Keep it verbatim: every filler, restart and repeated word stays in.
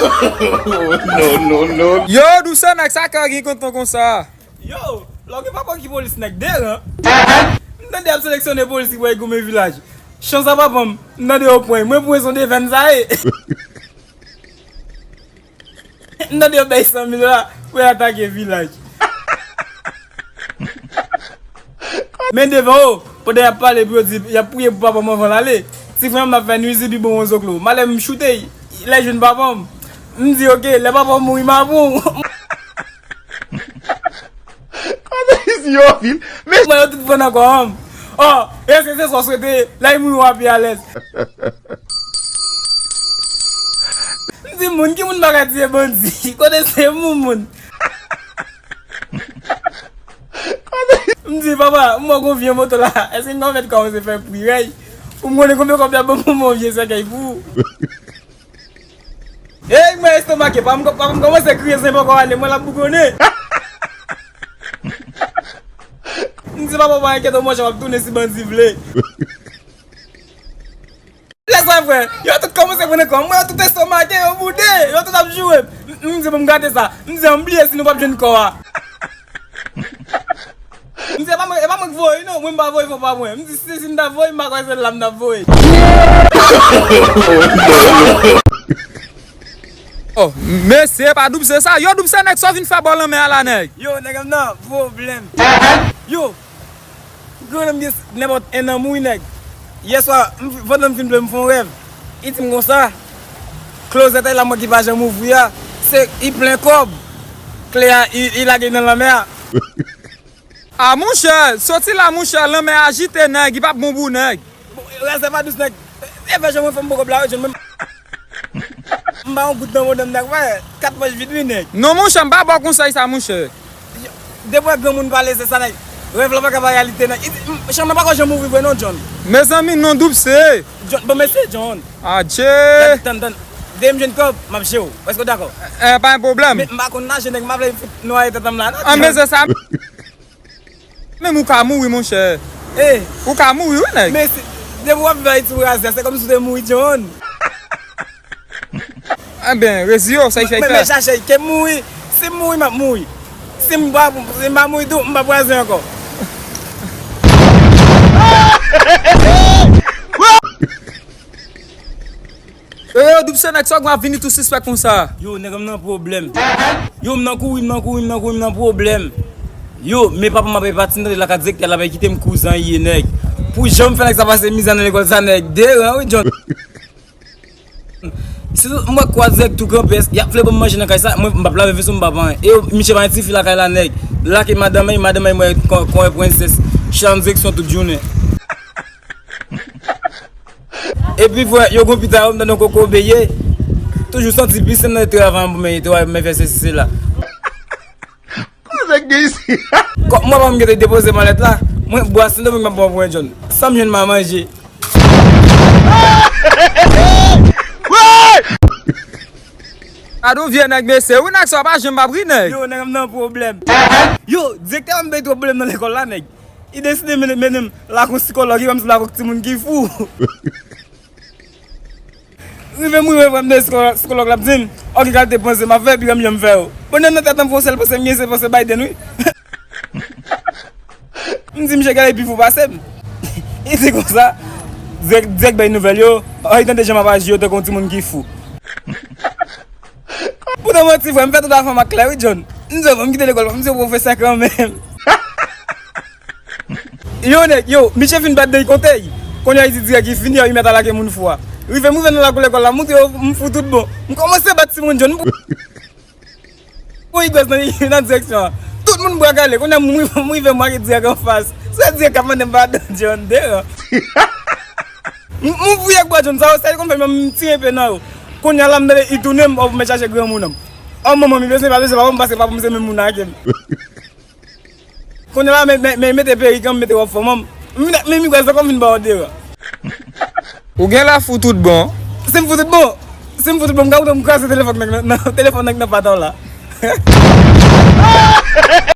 No, no, no. Yo, Doubsnèg, sa ka gen kontan konsa? Yo, lè w gen papa w ki polis, nèg, deran. M tande y ap seleksyone polis ki pral goumen vilaj. Chans a papa m, m tande yo pran. Mwen pran son devèn sa ye. M tande yo bay san mil dola pou y atake vilaj. Men devan yo, pandan y ap pale pou yo di, y ap priye pou papa m anvan l ale. Ti frè m ap fè nwizib, li bon yon zoklo. Malè m choute, lè jwenn papa m. M di, "Oke, lè papa m mouri, m a bon." Kote isi yo vin? Men mwen yo tout pran nan kò an. Oh, èske se sa w swete? Lè y mouri, w a pi alèz. M di, "Moun, ki moun pa ka tiye bandi? Kote se moun, moun?" M di, "Papa, m wè gon vye moto la. Èske n pa mèt kòmanse fè pri rèy? Pou m konnen konbyen kòb y ap ban m pou m yon vye sèkèy pou ou." Ey, mwen estomake, pa m, pa m kòmanse kriye, zen poko ale, mwen l ap bougonnen. M di, "Papa, pa enkyete w, monchè, w ap tounen si bandi vle." Lè sa vre, yo tout kòmanse pran nan kò. Mwen, yo tout estomake, yo boude, yo tout ap joure. M, m di, "Bon, m gade sa." M di, "An bliye si nou p ap jwenn kò a." M di, "E pa mwen, e pa mwen k voye, non. Mwen, m pa voye, fò pa mwen." M di, "Si, si m ta voye, m pa kwè se la m t ap voye." Oh, mesye, pa Doubsnèg sa. Yo, Doubsnèg, nèg, sa w vin fè bò lanmè a la, nèg? Yo, nèg, m nan pwoblèm. Yo, Grann m gen nenpòt en an mouri, nèg. Yèswa, m, pandan m fin ple, m fè yon rèv. Li di m konsa, klozèt la mwen ki pa janm ouvri a, se, li plen kòb. Kle a, li, li lage nan lanmè a. A, monchè, soti la, monchè, lanmè a ajite, nèg, li p ap bon pou nèg. Bon, rèv sa pa dous, nèg. E fè jan mwen fè m bon kòb la, wi, John, mwen. M pa yon goud nan modan m, nèg, wè, kat pòch vid, wi, nèg. Non, monchè, m pa ba w konsèy sa, monchè. Depi w wè granmoun pale, se sa, nèg. Rèv la pa ka pa reyalite, nèg. Li di, m, chanm nan pa ko janm ouvri vre, non, John. Mezanmi, non, Doubsnèg. John, bon, mesye, John. Adje. Gade, tann, tann. Depi m jwenn kòb, m ap jere w. Èske w dakò? Eh, pa gen pwoblèm. Men m pa konn naje, nèg, m pa vle fout nwaye tèt an m la, non, John. An, mesye, sa. Menm ou ka mouri, monchè. Eh. Ou ka mouri, wi, nèg. Men si, depi w ap viv Ayiti, w razè, se kòmsi w te mouri, John. Enben, reziye w, sa y fè y fè. Men, men chache, ke m mouri. Si m mouri, m ap mouri. Si m pa, si m pa mouri tou, m p ap razè ankò. Yo, yo, Doubsnèg, sa w gen ap vini tou sispèk konsa? Yo, nèg, m nan pwoblèm. Yo, m nan kouri, m nan kouri, m nan kouri, m nan pwoblèm. Yo, men papa m ap pati, m tande lakay direktè la, bay kite m kouzan ye, nèg. Pou jan m fè nèg sa pase mizè nan lekòl sa, nèg, deran, wi, John. Si m wè kwa dirèk tou kanpe, y ap vle ban m manje nan kay sa, mwen, m p ap lave veso, m p ap anyen. E yo, misye pa gen tifi lakay la, nèg. Lage madanm, madanm, mwen, kon, kon yon prensès. Chita nan direksyon tout jounen. Epi vre, yo gon pita yo, m tande yon koko beye. Toujou santi plis, m nan travay pou men, travay pou men fè sesi sela. Kòman sa k gen isi? Kò, mwen pa m gentan depoze malèt la. Mwen, bwa sen domingo m ap pran pou en John. Sa m jwenn m a manje. Gade yon vye nèg, mesye. Wi, nèg sa pa janm pa pri, nèg. Yo, nèg, m nan pwoblèm. Yo, direktè a m bay twòp pwoblèm nan lekòl la, nèg. Li deside mennen, mennen m lakòk sikològ, li wè m sanble ak timoun ki fou. Rive m rive, frè m de sikològ, sikològ la ap di m, "Ok, kalite panse m ap fè, epi kòm jan m fè yo." Bon, nan tèt mwen, m fè yon sèl panse m gen, se panse Biden, wi. M di, "Misye genlè pi fou pase m." Li di konsa, dirèk, dirèk bay nouvèl yo, "Oh, li tande jan m ap aji yo tankou yon timoun ki fou." Poutan manti, frè, m fè tout afè m ak klè, wi, John. M di, "Bon, m kite lekòl, m se pwofesè kanmenm." Yo, nèg, yo, misye fin bat dan, li konte. Kounye a, li di dirèk, li fini, yo, li mèt al lage moun fou a. Rive, m rive nan lakou lekòl la, m montre yo, m fou tout bon. M kòmanse bat timoun John, m pran yon gwèz nan, nan direksyon an. Tout moun bra kale, kounye a, m rive, m rive, m wè dirèk anfas. Se dirèk k ap mande m padon, John, deran. M, m fouye ak bra John, sa yo, sa yo konn fè m, m tire enpe nan yo. Kounye a la, m tande, li tounen m, oh, pou m chache granmoun an. Oh, manman, li bezwen, pa bezwen, pa m, paske papa m se menm moun ak m. Kounye a la, men, men, men mete perik an, mete wòb fò manm. Men, men migwèz la kòm vin ba w deran. Ou genlè fou tout bon. Si m fou tout bon, si m fou tout bon, m ka koute m kraze telefòn nèg nan, nan, telefòn nèg nan pata w la.